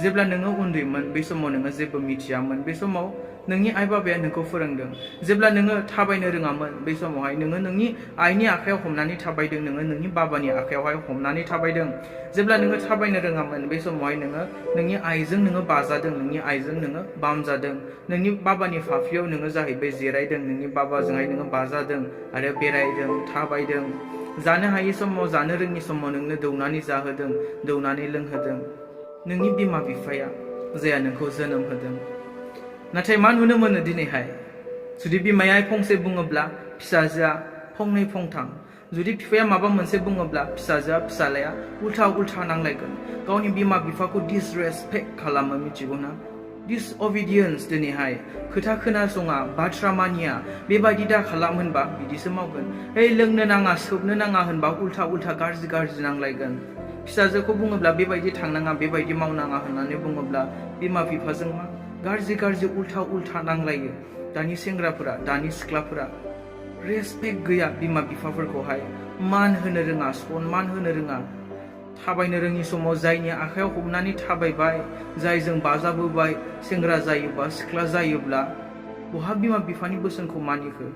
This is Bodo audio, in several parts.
जेब्ला नोङो उन्दैमोन बे समाव नोङो जेबो मिथियामोन बे समाव नोंनि आइ बाबाया नोंखौ फोरोंदों जेब्ला नोङो थाबायनो रोङामोन बे समावहाय नोङो नोंनि आइनि आखायाव हमनानै थाबायदों नोङो नोंनि बाबानि आखायावहाय हमनानै थाबायदों जेब्ला नोङो थाबायनो रोङामोन बे समावहाय नोङो नोंनि आइजों नोङो बाजादों नोंनि आइजों नोङो बामजादों नोंनि बाबानि फाफ्लियाव नोङो जाहैबाय जिरायदों नोंनि बाबाजोंहाय नोङो बाजादों आरो बेरायदों थाबायदों जानो हायै समाव जानो रोङि समाव नोंनो दौनानै जाहोदों दौनानै लोंहोदों नोंनि बिमा बिफाया जाया नोंखौ जोनोम होदों नाथाय मा नुनो मोनो दिनैहाय जुदि बिमाया फंसे बुङोब्ला फिसाजोआ फंनै फंथाम जुदि बिफाया माबा मोनसे बुङोब्ला फिसाजोआ फिसालाया उल्था नांलायगोन गावनि बिमा बिफाखौ डिसरेसपेक्ट खालामो मिथिगौना डिसअबिडियेन्स दिनैहाय खोथा खोनासङा बाथ्रा मानिया बेबायदि दा खालाम होनबा बिदिसो मावगोन लोंनो नाङा सोबनो नाङा होनबा उल्था गाज्रि नांलायगोन फिसाजोखौ बुङोब्ला बेबायदि थांनाङा बेबायदि मावनाङा होननानै बुङोब्ला बिमा बिफाजों मा गाज्रि उल्था नांलायो दानि सेंग्राफोरा दानि सिख्लाफोरा रेसपेक्ट गैया बिमा बिफाफोरखौहाय मान होनो रोङा सनमान होनो रोङा थाबायनो रोङि समाव जायनि आखायाव हमनानै थाबायबाय जायजों बाजाबोबाय सेंग्रा जायोबा सिख्ला जायोब्ला बहा बिमा बिफानि बोसोनखौ मानिखो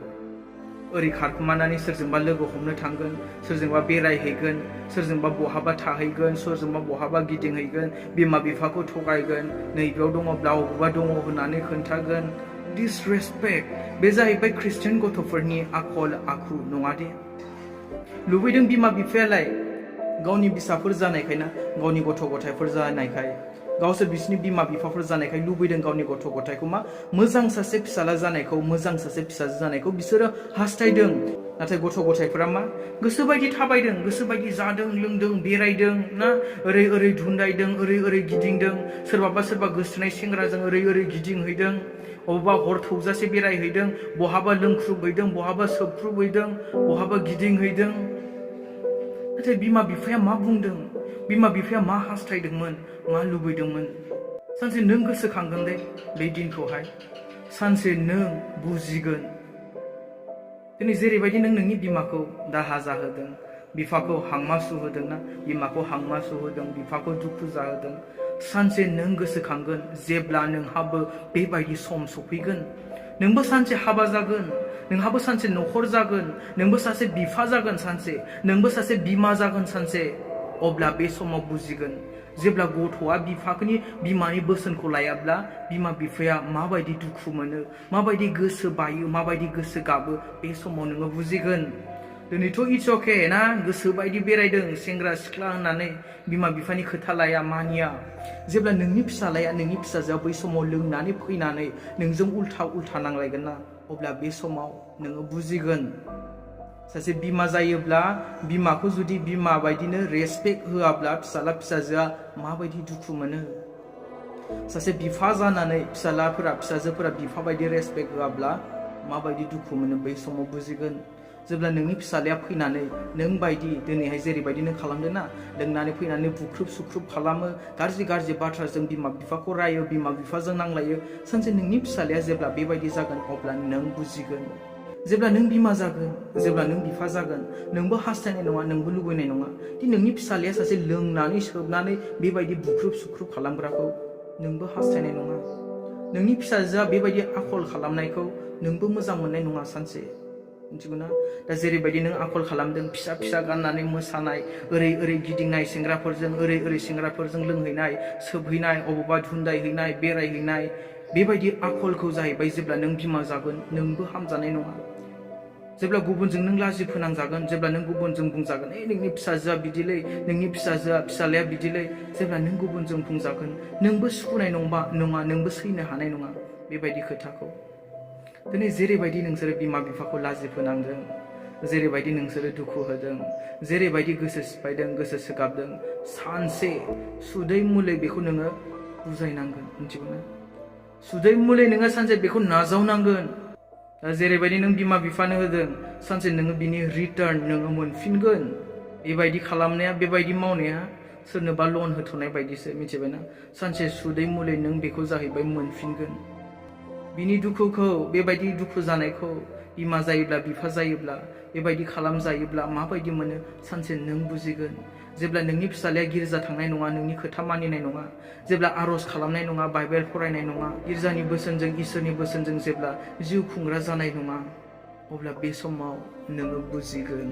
ओरै खारखुमानानै सोरजोंबा लोगो हमनो थांगोन सोरजोंबा बेरायहैगोन सोरजोंबा बहाबा थाहैगोन सोरजोंबा बहाबा गिदिंहैगोन बिमा बिफाखौ थगायगोन नैबेयाव दङब्ला अबेबा दङ होननानै खोन्थागोन डिसरेसपेक्ट बे जाहैबाय ख्रिस्टियान गथ'फोरनि आखल आखु नङा दे लुबैदों बिमा बिफायालाय गावनि फिसाफोर जानायखायना गावनि गथ' गथायफोर जानायखाय गावसोर बिसिनि बिमा बिफाफोर जानायखाय लुबैदों गावनि गथ' गथायखौ मा मोजां सासे फिसाला जानायखौ मोजां सासे फिसाजो जानायखौ बिसोरो हास्थायदों नाथाय गथ' गथायफोरा मा गोसोबायदि थाबायदों गोसोबायदि जादों लोंदों बेरायदों ना ओरै धुन्दायदों ओरै गिदिंदों सोरबा गोसोनाय सेंग्राजों ओरै गिदिंहैदों अबेबा हर थौजासे बेरायहैदों बहाबा लोंख्रुबहैदों बहाबा सोबख्रुबहैदों बहाबा गिदिंहैदों नाथाय बिमा बिफाया मा बुंदों बिमा बिफाया मा हास्थायदोंमोन मा लुबैदोंमोन सानसे नों गोसोखांगोन दे बे दिनखौहाय सानसे नों बुजिगोन दिनै जेरैबायदि नों नोंनि बिमाखौ दाहा जाहोदों बिफाखौ हांमा सुहोदोंना बिमाखौ हांमा सुहोदों बिफाखौ दुखु जाहोदों सानसे नों गोसोखांगोन जेब्ला नोंहाबो बेबायदि सम सफैगोन नोंबो सानसे हाबा जागोन नोंहाबो सानसे न'खर जागोन नोंबो सासे बिफा जागोन सानसे नोंबो सासे बिमा जागोन सानसे अब्ला बे समाव बुजिगोन जेब्ला गथ'आ बिमानि बोसोनखौ लायाब्ला बिमा बिफाया माबायदि दुखु मोनो माबायदि गोसो बायो माबायदि गोसो गाबो बे समाव नोङो बुजिगोन दिनैथ' इट्स अके ना गोसोबायदि बेरायदों सेंग्रा सिख्ला होननानै बिमा बिफानि खोथा लाया मानिया जेब्ला नोंनि फिसालाया नोंनि फिसाजोआ बै समाव लोंनानै फैनानै नोंजों उल्था नांलायगोन ना अब्ला बे समाव नोङो बुजिगोन सासे बिमा जायोब्ला बिमाखौ जुदि बिमा बायदिनो रेसपेक्ट होआब्ला फिसाला फिसाजोआ माबायदि दुखु मोनो सासे बिफा जानानै फिसाजोफोरा बिफा बायदि रेसपेक्ट होआब्ला माबायदि दुखु मोनो बै समाव बुजिगोन जेब्ला नोंनि फिसालाया फैनानै नों बायदि दिनैहाय जेरैबायदि नों खालामदों ना लोंनानै फैनानै बुख्रुब सुख्रुब खालामो गाज्रि बाथ्राजों बिमा बिफाखौ रायो बिमा बिफाजों नांलायो सानसे नोंनि फिसालाया जेब्ला बेबायदि जागोन अब्ला नों बुजिगोन जेब्ला नों बिमा जागोन जेब्ला नों बिफा जागोन नोंबो हास्थायनाय नङा नोंबो लुबैनाय नङा दि नोंनि फिसालाया सासे लोंनानै सोबनानै बेबायदि बुख्रुब सुख्रुब खालामग्राखौ नोंबो हास्थायनाय नङा नोंनि फिसाजोआ बेबायदि आखल खालामनायखौ नोंबो मोजां मोननाय नङा सानसे मिथिगौना दा जेरैबायदि नों आखल खालामदों फिसा गाननानै मोसानाय ओरै गिदिंनाय सेंग्राफोरजों लोंहैनाय सोबहैनाय अबावबा धुन्दायहैनाय बेरायहैनाय बेबायदि आखलखौ जाहैबाय जेब्ला नों बिमा जागोन नोंबो हामजानाय नङा जेब्ला गुबुनजों नों लाजि फोनांजागोन जेब्ला नों गुबुनजों बुंजागोन नोंनि फिसाजोआ बिदिलै नोंनि फिसालाया बिदिलै जेब्ला नों गुबुनजों बुंजागोन नोंबो सुखुनाय नङा नोंबो सैनो हानाय नङा बेबायदि खोथाखौ दिनै जेरैबायदि नोंसोरो बिमा बिफाखौ लाजि फोनांदों जेरैबायदि नोंसोरो दुखु होदों जेरैबायदि गोसो सिफायदों गोसो सोगाबदों सानसे सुदै मुलै बेखौ नोङो बुजायनांगोन मिथिगौना सुदै मुलै नोङो सानसे बेखौ नाजावनांगोन जेरैबायदि नों बिमा बिफानो होदों सानसे नोङो बिनि रिटार्न नोङो मोनफिनगोन बेबायदि खालामनाया बेबायदि मावनाया सोरनोबा लन होथ'नाय बायदिसो मिथिबायना सानसे सुदै मुलै नों बेखौ जाहैबाय मोनफिनगोन बिनि दुखुखौ बेबायदि दुखु जानायखौ बिमा जायोब्ला बिफा जायोब्ला बेबायदि खालामजायोब्ला माबायदि मोनो सानसे नों बुजिगोन जेब्ला नोंनि फिसालाया गिर्जा थांनाय नङा नोंनि खोथा मानिनाय नङा जेब्ला आरज खालामनाय नङा बाइबेल फरायनाय नङा गिर्जानि बोसोनजों इसोरनि बोसोनजों जेब्ला जिउ खुंग्रा जानाय नङा अब्ला बे समाव नोङो बुजिगोन